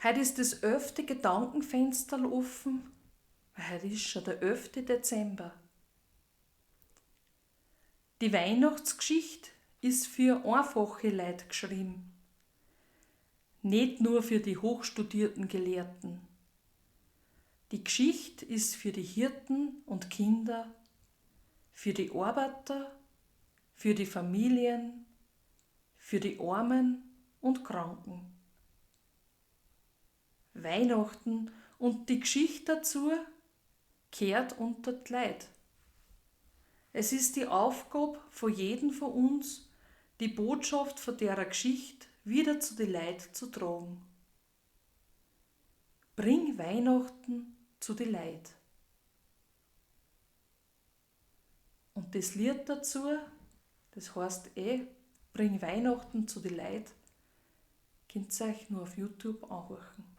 Heut ist das 11. Gedankenfensterl offen, weil heut ist schon der 11. Dezember. Die Weihnachtsgeschichte ist für einfache Leute geschrieben. Nicht nur für die hochstudierten Gelehrten. Die Geschichte ist für die Hirten und Kinder, für die Arbeiter, für die Familien, für die Armen und Kranken. Weihnachten und die Geschichte dazu kehrt unter die Leid. Es ist die Aufgabe von jedem von uns, die Botschaft von derer Geschichte wieder zu den Leid zu tragen. Bring Weihnachten zu die Leid. Und das Lied dazu, das heißt eh, Bring Weihnachten zu die Leid, könnt ihr euch nur auf YouTube anhören.